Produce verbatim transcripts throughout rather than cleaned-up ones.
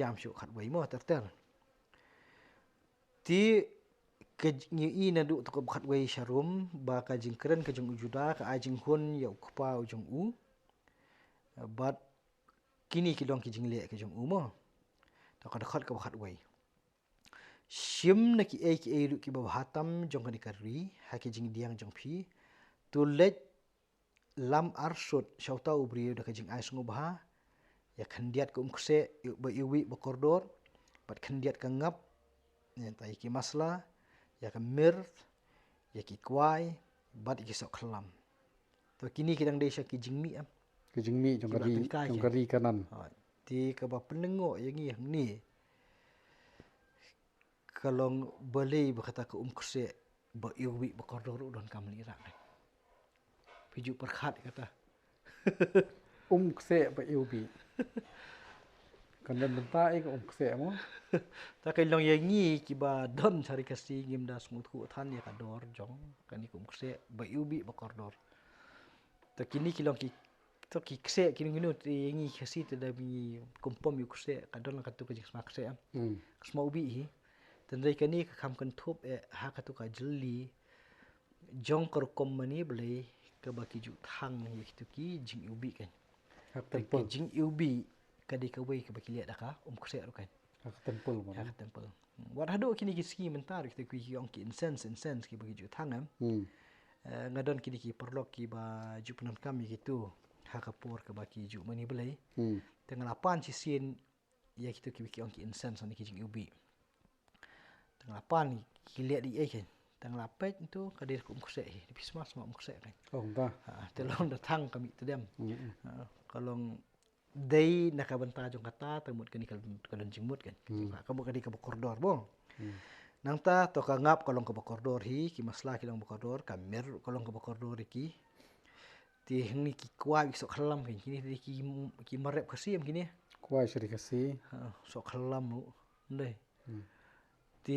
Jam shuh khatwei mo ter ter. Te ka j- ngi i naduh tang kaba khatwei sharum ba ka jingkren ka jong u Juda ka ai jinghun ïa u kpa u jong u. Bad kine ki long ki jingleh ka jong u mo. Tang ka dkhot kaba khatwei. Shim na kiei kiei ruh kiba bha tam jong kane ka ri ha ki jingdiang jong phi. To leit lam arsut sha uta u briew da ka jingai sngewbha, ïa khyndiat ka umkse ba iwbih ba kordor, bad khyndiat ka ngap, ïa ta ïa ki masla, ïa ka mir, ïa ki kwai, bad ïa ki soh khlem. To kine ki dang dei sha ki jingmih em. Ki jingmih jong ka ri, jong ka ri Kanan. Ha, te kaba pynlyngngoh ïa ngi hangne ka long balei ba kata ka umkse ba iwbih ba kordor u donkam leh ïa ka. Phi ju pyrkhat kata. Umkse ba iwbih. Kan don bynta ïa ka umkse mo. Ta ka long ïa ngi kiba don sha ri Khasi ngim da sngewthuh than ïa ka dor jong kane ka umkse ba iwbih ba kordor. Ta kine ki long ki, to ki kse kine kine te ïa ngi Khasi te da ngi kumpom ïa u kse ka don katu ka jingsma kse. Hmm. Ka sma ubih hi. Tynrai kane ka kham kynthup eh ha katu ka jylli jong ka rukom mane Blei kaba ki ju thang ïa kitu ki jingiwbih kan. Ha ka temple. Ki jingiwbih ka dei kawei kaba ki leh da ka umkse ruh kan. Ha ka temple mo. Ha ka temple. Wat haduh kine ki sngi mynta ruh kitu ki ong ki incense, incense kiba ki ju thang em. Hmm. Eh, nga don kine ki paralok kiba ju pyndonkam ïa kitu ha ka por kaba ki ju mane Blei. Hmm. Te nga la pan shisien ïa kitu kiba ki ong ki incense ne ki jingiwbih. Te nga la pan ki leh da ei kan. Te nga la peit tu ka dei ka umkse hi. Di phi sma sma umkse kan. Oh, da. Ha, te long da thang ka mih tdem. Hmm, hmm. Ha, ka long dei na ka bynta jong kata te mut kane ka, ka don jingmut kan. Hmm. Ka mut ka dei kaba kordor mo. Hmm. Nangta to ka ngap ka long kaba kordor hi, ki masla ki long ba kordor, ka mir ka long kaba kordor hi ki. Te hangne ki kwai ki soh khlem kan, kine te ki, ki marep Khasi em kine. Kwai sha ri Khasi. Ha, soh khlem ruh. Ndai. Hmm. Te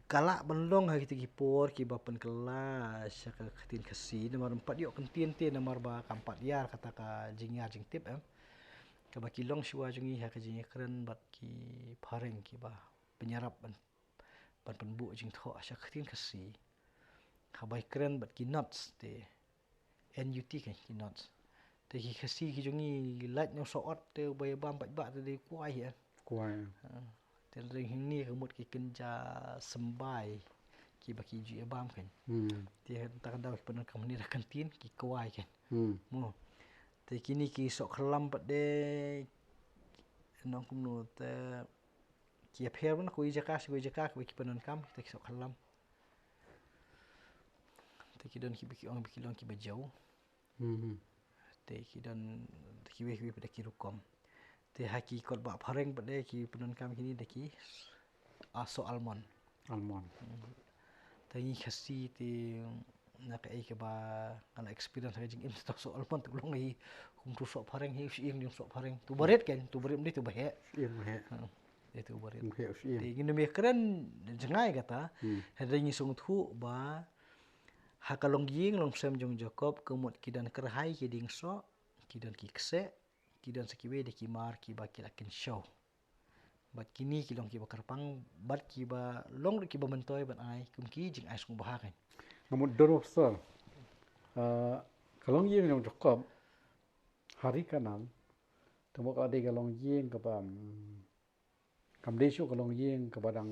ka lah ban long ha kito ki por kiba pynkylla sha ka ktien Khasi namar ym pat ïoh kyntien te namar ba kam pat ïar kata ka jingïar jingtip em. Kaba ki long shuwa jong ngi ha ka jingïakren bad ki phareng kiba pynïarap ban, ban pynbuh jingthoh sha ka ktien Khasi. Haba ïakren bad ki notes te N U T kan ki notes. Te ki Khasi ki jong ngi lait na u soh ot te ba ïa bam paidbah te dei kwai ïa. Kwai. Ha. Te ring hangne ka mut ki kynja symbai kiba ki ju ïa bam kan. Hmm. Te ta ka daw ki pyndonkam hangne da kyntien ki kwai kan. Hmm. Mo. Te kine ki soh khlem pat de nong kumno te ki ïapher ban ko i jaka sha ko i jaka kiba ki pyndonkam te ki soh khlem. Te ki don kiba ki ong ba ki long kiba jaw. Mhm. Te ki don kiwei kiwei pat de ki rukom. Te ha ki kot ba phareng pat de ki pyndonkam kine da ki, ah, soh almond. Almond. Mhm. Te ngi Khasi te na kaei kaba nga la experience ha ka jingim te soh almond te long hi kum tu soh phareng hi u shyieng jong soh phareng. Tu barit kan, tu barit ym dei tu baheh. Shyieng baheh. Ha. Ïa tu barit. Ym heh u shyieng. Te ngin ym ïakren jngai kata. Hmm. Hynrei ngi sngewthuh ba ha ka longïing longsem jong Jakob ka mut ki don kyrhai ki dieng soh, ki don ki kseh, ki don sa kiwei de ki mar kiba ki la kynshew. Bad kine ki long kiba kyrpang bad kiba long ruh kiba myntoi ban ai kum ki jingai sngewbha kan. Nga mut don u pastor. Ah, ka longïing jong Jakob ha ri Kanan te mut ka dei ka longïing kaba, mm, kam dei shuh ka longïing kaba dang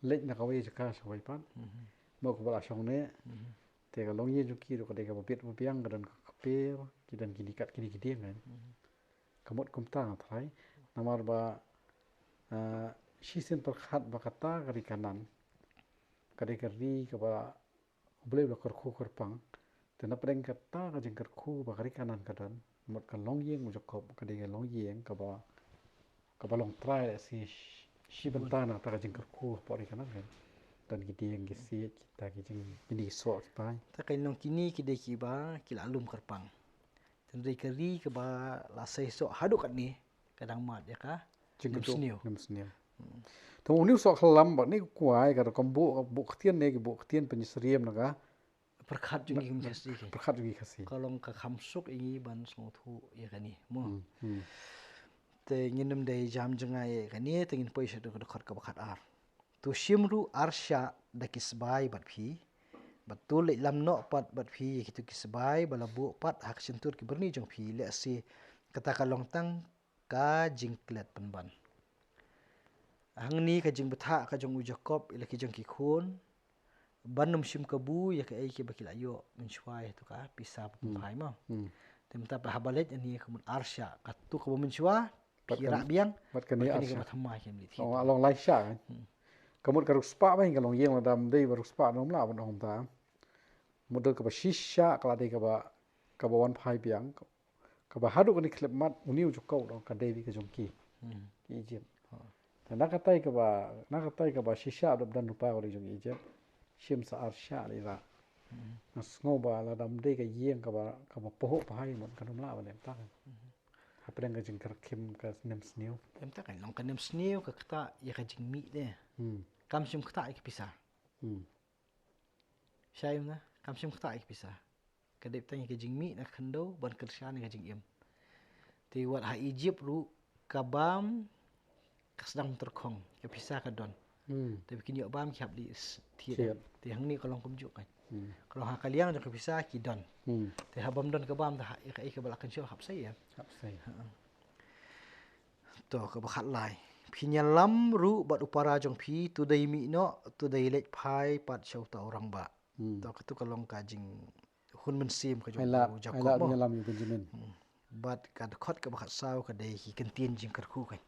leit na kawei jaka sha kawei pat. Mhm. Mo kaba la shong ne. Mhm. Te ka longïing jong ki ruh ka dei kaba bit ba biang, ka don ka kper, ki don kine kat kine ki dieng kan. Mhm. Ka mut kumta nga tharai. Namar ba, ah, shisien pyrkhat ba kata ka ri Kanan ka dei ka ri kaba U Blei u la kyrkhu kyrpang. Te na pdeng kata ka jingkyrkhu ba ka ri Kanan ka don, mut ka longïing u Jakob ka dei ka longïing kaba, kaba long trai lehse shi, shi bynta na kata ka jingkyrkhu hapoh ri Kanan kan. Don ki dieng ki siej kita ki jing, kine ki soh ki pai. Ta ka long kine ki dei kiba ki la lum kyrpang. Tang dei ka ri kaba la sei soh haduh katne ka dang mad ïa ka jingkynduh, nem sniew. Nem sniew. Hmm. Te une u soh khlem bad ne u kwai ka rukom buh, buh ktien ne ki buh ktien pynïasyriem na ka pyrkhat jong ngi kum Khasi. Pyrkhat jong ngi Khasi. Ka long ka kham suk ïa ngi ban sngewthuh ïa kane. Mo. Hmm, hmm. Te ngin ym dei jam jngai ïa kane, te ngin poi sha ka dkhot kaba khatar. To shim ruh ar shah da ki sbai bad phi, bad to leit lam noh pat bad phi ïa kito ki sbai ba la buh pat ha ka shyntur ki byrni jong phi, lehse kata ka long tang ka jingklet pynban. Hangne ka jingbthah ka jong u Jakob ïa la ki jong ki khun, ban ym shim kabu ïa kaei kaba ki la ïoh mynshuwa, ïa tu ka pisa ba pynphai mo. Te mynta pat haba leit hangne ka mut ar shah, katu kaba mynshuwa phi rah biang, bad kane ar shah. Ka ba thymmai kim leit. Long, long lai shah kan. Ka mut ka ruk spah ba ka long ïeng, lada ym dei ba ruk spah ym lah ban ong ta. Mut dei kaba shi shah ka la dei kaba, kaba wan phai biang. Kaba haduh kane khyllipmat une u Jakob u ong ka dei ka jong ki, ki Egypt. Te na katai kaba, na katai kaba shi shah dap don rupa ka dei jong ki Egypt. Shim sa ar shah lei la. Nga sngew ba lada ym dei ka ïeng kaba, kaba poh phai mut kan ym lah ban leh tang. Hapdeng ka jingkyrkim ka nem sniew. Em ta kan long ka nem sniew ka ktah ïa ka jingmih de. Kam shym ktah ïa ka pisa. Shai na, kam shym ktah ïa ka pisa. Ka dei tang ïa ka jingmih na ka khyndew ban kyrshan ïa ka jingim. Te wat ha Egypt ruh ka bam ka sdang tyrkhong, ka pisa ka don. Te ba kin ïoh bam ki hap leit thied. Te hangne ka long kumjuh kan. Ka long ha ka liang jong ka pisa ki don. Te ha bym don ka bam te ha ïa kaei kaba la kynshew hap sei em. Hap sei. To kaba khatlai. Phin ïalam ruh bad u para jong phi, to dei mih noh, to dei leit phai pat sha uta u rangbah. To katu ka long ka jinghun mynsiem ka jong u Jakob mo. Bad ka dkhot kaba khatsaw ka dei ki kyntien jingkyrkhu kan.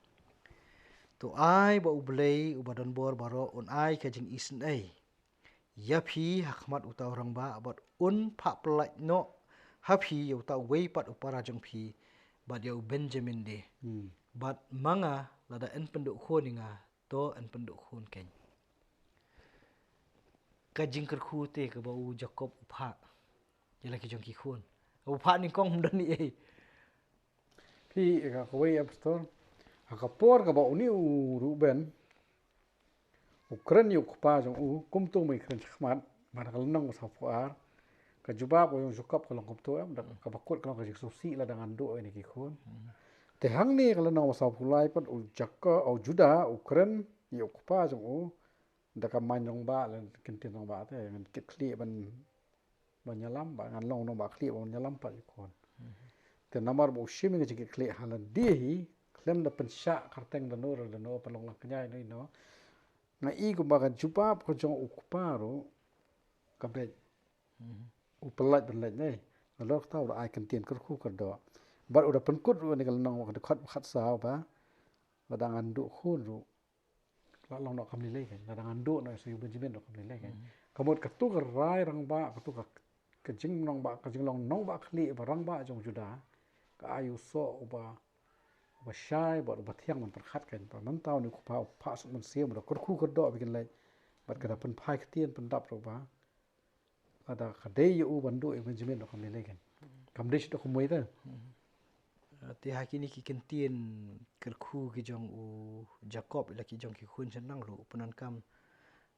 To ai ba U Blei uba donbor baroh un ai ka jingisynei ïa phi ha khmat uta u rangbah, bad un phah pyllait noh ha phi ïa uta uwei pat u para jong phi, bad ïa u Benjamin de. Bad ma nga, lada yn pynduh khun ïa nga, to yn pynduh khun kan. Ka jingkyrkhu te kaba u Jakob u phah ïa la ki jong ki khun. U phah nyngkong ym don ei. Phi, ka kawei, Pastor, ha ka por kaba une u Reuben u kren ïa u kpa jong u, kumto mo i kren shakhmat, bad ha ka lynnong ba sawphew ar, ka jubab ka jong u Jakob ka long kumto em, da kaba kut ka long ka jingsngewsih lada ngan duh ïa kine ki khun. Te hangne ka lynnong ba sawphew lai pat u Jakob, u Judah u kren ïa u kpa jong u da ka main rangbah lane ka ktien rangbah te, ngan kit khlieh ban ban ïalam bad, ngan long nongbah khlieh ban ïalam pat ïa u khun. Te namar ba u shim ïa ka jingkit khlieh ha lade hi, khlem da pynshah kyrteng da no re da no, pynlong lang kñia ïa no ïa no. Nga i kumba ka jubab ka jong u kpa ruh ka beit. U pyllait ban leit ne. Nalor kata u da ai kyntien kyrkhu kyrdoh. Bad u da pynkut ruh ne ka lynnong, ka dkhot ba khatsaw ba, lada ngan duh khun ruh la long noh kam lei lei kan, lada ngan duh noh ïa u Benjamin noh kam lei lei kan. Ka mut katu ka rai rangbah, katu ka, ka jingnongbah, ka jinglong nongbah khlieh ba rangbah jong Judah, ka ai u soh uba, uba shai bad uba thiang ban pyrkhat kan. Bad mynta une u kpa u phah suk mynsiem, u da kyrkhu kyrdoh ba kin leit. Bad ka da pynphai ktien pyndap ruh ba lada ka dei ïa u ban duh ïa u Benjamin noh kam lei lei kan. Kam dei shuh da kumwei te. Ah, te ha kine ki kyntien kyrkhu ki jong u Jakob ïa la ki jong ki khun sha nang ruh, u pyndonkam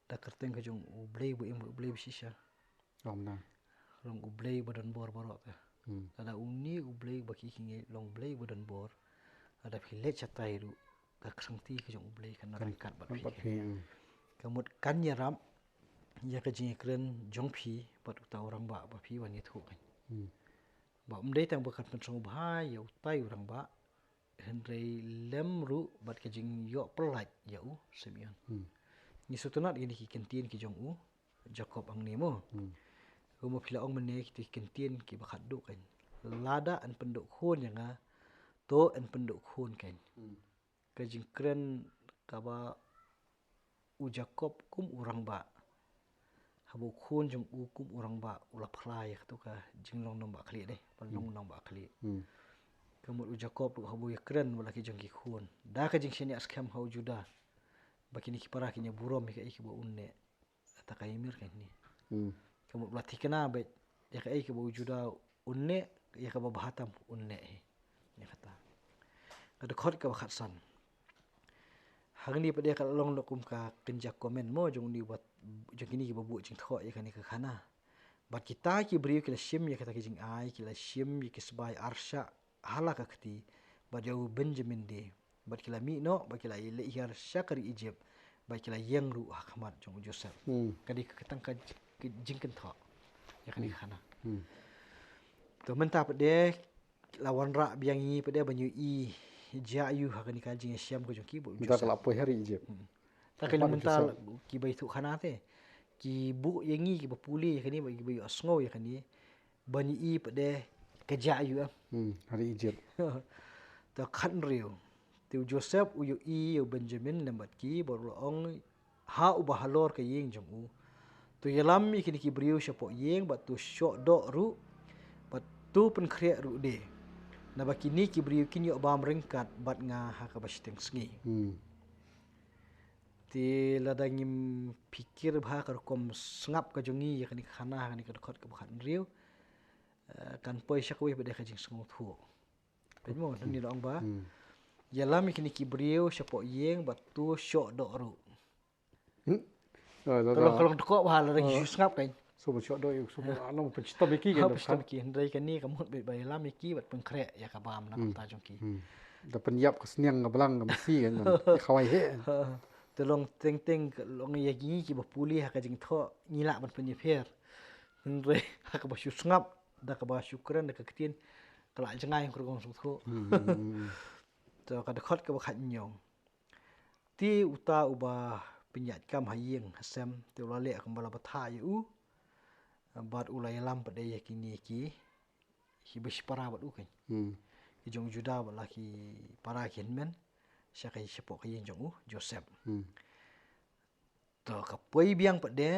da kyrteng ka jong U Blei ba im, U Blei ba shisha. Long na. Long U Blei ba donbor baroh te. Lada une U Blei ba ki ki ngeit long U Blei ba donbor, lada phi leit shatai ruh, ka kyrteng ka jong U Blei kan nang ryngkat bad phi. Ka mut kan ïarap ïa ka jingïakren jong phi bad uta u rangbah ba phi wan ïathuh kan. Ba ym dei tang ba kan pynsngewbha ïa utai u rangbah, hynrei lem ruh bad ka jingïoh pyllait ïa u Simeon. Ngi sngewtynnat ïa kine ki kyntien ki jong u Jakob hangne mo. Kumba phi la ong mynne, kito ki kyntien kiba khatduh kan. Lada yn pynduh khun ïa nga, to yn pynduh khun kan. Ka jingkren kaba u Jakob kum u rangbah, haba u khun jong u kum u rangbah u la phla ïa katu ka jinglong nongbah khlieh de, ban long nongbah khlieh. Ka mut u Jakob ruh haba u ïakren bad la ki jong ki khun, da ka jingshaniah skhem ha u Judah ba kine ki para kin ïa burom ïa kaei kaba un neh. Kata ka ïamir kane. Ka mut ba la thikna beit ïa kaei kaba u Judah un neh, ïa kaba bha tam un neh hi. Ïa kata. Ka dkhot kaba khatsan. Hangne pat ïa ka la long noh kum ka kynja comment mo jong une uba, jong kine kiba buh jingthoh ïa kane ka khana. Bad kita ki briew ki la shim ïa kata ki jingai, ki la shim ïa ki sbai arshah ha la ka kti, bad ïa u Benjamin de. Bad ki la mih noh, bad ki la leit hiar sha ka ri Egypt, bad ki la ïeng ruh ha khmat jong u Joseph. Hmm. Ka dei ka tang ka, ka jingkynthoh ïa kane ka khana. Hmm. To mynta pat de la wanrah biang ïa ngi pat de ban ïohi jia ïa u ha kane ka jingïashem ka jong ki bad u Joseph. Mynta ka la poi ha ri Egypt. Hmm. Ta ka mynta kiba ïathuh khana te ki buh ïa ngi kiba pule ïa kane bad kiba ïohsngew ïa kane ban ïohi pat de ka jia ïa u. Hmm, ha ri Egypt. Ta khathynriew. Te u Joseph u ïohi ïa u Benjamin lem bad ki bad u la ong ha uba halor ka ïing jong u, to ïalam ïa kine ki briew shapoh ïing bad to shoh doh ruh bad to pynkhreh ruh de. Naba kine ki briew kin ïoh bam ryngkat bad nga ha kaba shiteng sngi. Hmm. Te lada ngim phikir bha ka rukom sngap ka jong ngi ïa kane ka khana, kane ka dkhot kaba khathynriew, eh, kan poi sha kawei pat de ka jingsngewthuh. Peit mo, nangne la ong ba ïalam ïa kine ki briew shapoh ïing bad to shoh doh ruh. Hmm. Ka long, ka long dkhot bha lada ngi shu sngap kan. So ba shoh doh ïa u, so ba long pynshitom ïa ki kan. Pynshitom ïa ki, hynrei kane ka mut ba ïalam ïa ki bad pynkhreh ïa ka bam na ka bynta jong ki. Hmm. Da pynïap ka sniang ka blang ka masi kan, khawai heh. Te long teng teng ka long ïa ngi kiba pule ha ka jingthoh ngi lah ban pynïapher. Hynrei ha kaba shu sngap da kaba shu kren da ka ktien ka la jngai ka rukom sngewthuh. Hmm. To ka dkhot kaba khathynñiew. Te uta uba pynïaid kam ha ïing ha sem te u la leh kumba la bthah ïa u bad u la ïalam pat de ïa kine ki, kiba shipara bad u kan. Hmm. Ki jong u Judah bad la ki para ki hynmen sha ka, shapoh ka ïing jong u Joseph. Hmm. To ka poi biang pat de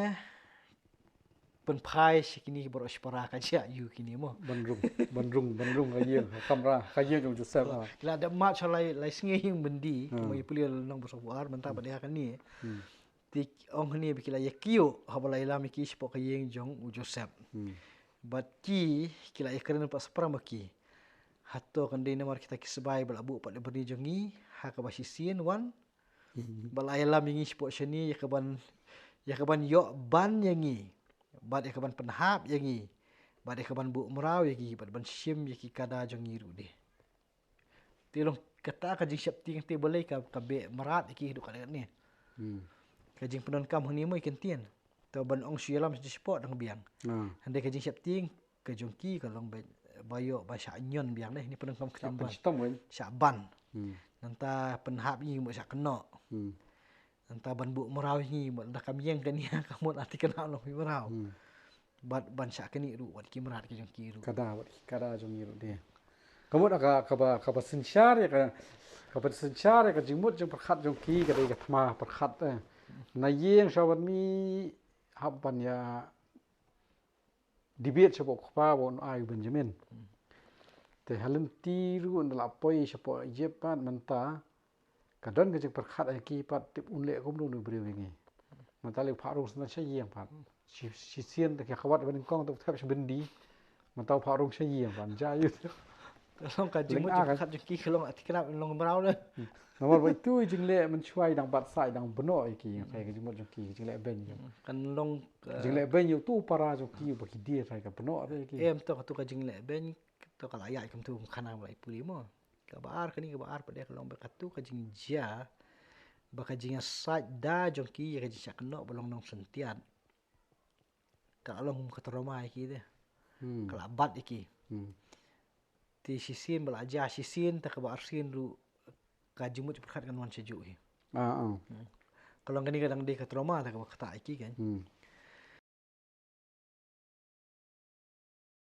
pynphai sha kine ki baroh shipara ka jia ïa u kine mo. Ban rung, ban rung, ban rung ka ïing, ka kamra, ka ïing jong u Joseph. Ah. Ki la dep mad sha lai, lai sngi ïing byndi, mo ïa pule lynnong ba sawphew ar, mynta pat de ha kane. Hmm. Te ong hangne ba ki la ïa kiew haba la ïalam ïa ki shapoh ka ïing jong u Joseph. Hmm. Bad ki, ki la ïakren pat spram ba ki, hato kan dei namar kita ki sbai ba la buh pat da byrni jong ngi ha kaba shisien wan. Hmm. Ba la ïalam ïa ngi shapoh shane ïa kaban, ïa kaban ïoh ban ïa ngi bad ïa kaban pynhap ïa ngi bad ïa kaban buh mraw ïa ngi bad ban shim ïa ki kada jong ngi ruh de. Te long kata ka jingsheptieng te balei ka, ka beh mrad ïa ki haduh katta ne. Hmm. Ka jingpyndonkam hangne mo ïa ki ktien. To ban ong shu ïalam shu shapoh dang biang. Ah. Hynrei ka jingsheptieng ka jong ki ka long ba, ba ïoh ba shah ñion biang ne, ne pyndonkam ktien ban. Shah ban. Hmm. Nangta pynhap ïa ngi mo shah kynnoh. Hmm. Nangta ban buh mraw ïa ngi mo da kam ïeng kane ka mut ati kane long mraw. Hmm. Bad ban shah kane ruh wat ki mrad ki jong ki ruh. Kada, wat ki kada jong ngi ruh de. Ka mut ka, kaba, kaba synshar ïa ka, kaba synshar ïa ka jingmut jingpyrkhat jong ki ka dei ka thma pyrkhat eh. Na ïing sha wan mih hap ban ïa debate shapoh u kpa ba un ai u Benjamin. Hmm. Te ha lynti ruh na la poi shapoh Egypt pat mynta ka don ka jingpyrkhat ha ki pat tip un leh kumno une u briew ïa ngi. Mynta lei u phah rung sha ïing pat. Shi, shisien te ka kawat ba nyngkong te u thep sha byndi. Mynta u phah rung sha ïing pat. Ja ïa u. Ka long ka jingmut jingpyrkhat jong ki ka long ati khnap long mraw ne. Hmm. Namar ba itu i jingleh mynshuwa i dang bat sah i dang bnoh ïa ki, ka jingmut jong ki, jingleh beiñ. Hmm. Kan long ka jingleh beiñ ïa utu u para jong ki uba ki die trai ka bnoh ïa ki. Em to katu ka jingleh beiñ to ka la ïaid kumtu kum khana ba la i pule mo. Kaba ar kane kaba ar pat de ka long ba katu ka jingjia ba ka jingïasaid da jong ki ïa ka jingshah kynnoh ba long nongshyntiat. Ka la long kum ka trauma ïa ki de. Hmm. Ka la bat ïa ki. Hmm. Te shisien ba la jia shisien te kaba arsien ruh ka jingmut jingpyrkhat kan wan sha juh hi. Ah, ah. Hmm. Ka long kane ka dang dei ka trauma te kaba ktah ïa ki kan. Hmm.